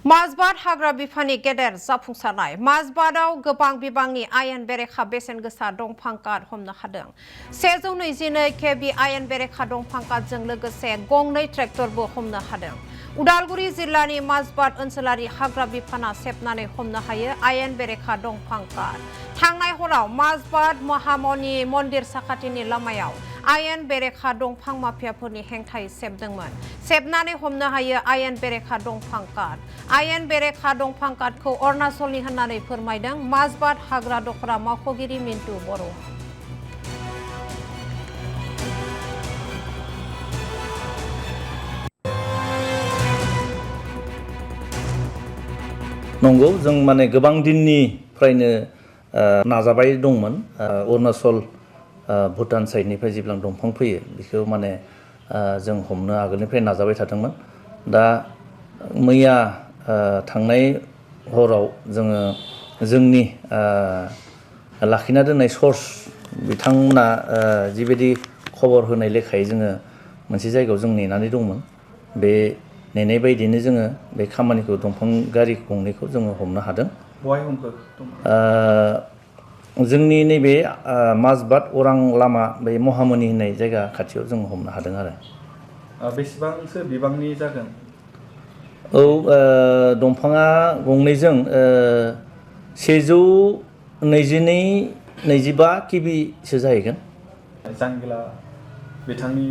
माजबाद हाग्रा बिफाननि गेदेर जाफुंसारनाय माजबादाव गोबां बिबांनि आयेन बेरेखा बेसेन गोसा दंफां काट हमनो हादों। 122 केबि आयेन बेरेखा दंफां काटजों लोगोसे गंनै ट्रेक्टरबो हमनो हादों। उदालगुरि जिल्लानि माजबाद ओनसोलारि हाग्रा बिफाना सेबनानै हमनो हायो आयेन बेरेखा दंफां काट। थांनाय हराव माजबाद महामनि मन्दिर साखाथिनि लामायाव आयेन बेरेखा दंफां माफियाफोरनि हेंथायै सेबदोंमोन। सेबनानै हमनो हायो आयेन बेरेखा दंफां काट। आयेन बेरेखा दंफां काटखौ अरुणाचलनि होननानै फोरमायदों माजबाद हाग्रा दखरा मावख'गिरि मिन्टु बर'। नंगौ जों माने गोबां दिननिफ्रायनो नाजाबाय दंमोन अरुणाचल भुटान साइडनिफ्राय जेब्ला दंफां फैयो बेखौ माने जों हमनो आगोलनिफ्राय नाजाबाय थादोंमोन। दा मैया थांनाय हराव जोङो जोंनि लाखिना दोननाय सर्स बिथांमोना जिबायदि खबर होनाय लेखायै जोङो मोनसे जायगायाव जों नेनानै दंमोन। बे नेनाय बायदिनो जोङो बे खामानिखौ दंफां गारि गंनैखौ जोङो हमनो हादों। बहाय हमखो? जोंनि नैबे माजबाद अरां लामा बे महामनि होननाय जायगा खाथियाव जों हमनो हादों आरो। बेसेबांसो बिबांनि जागोन? औ दंफाङा गंनैजों 122-125 केबिसो जाहैगोन। जांगिला बिथांनि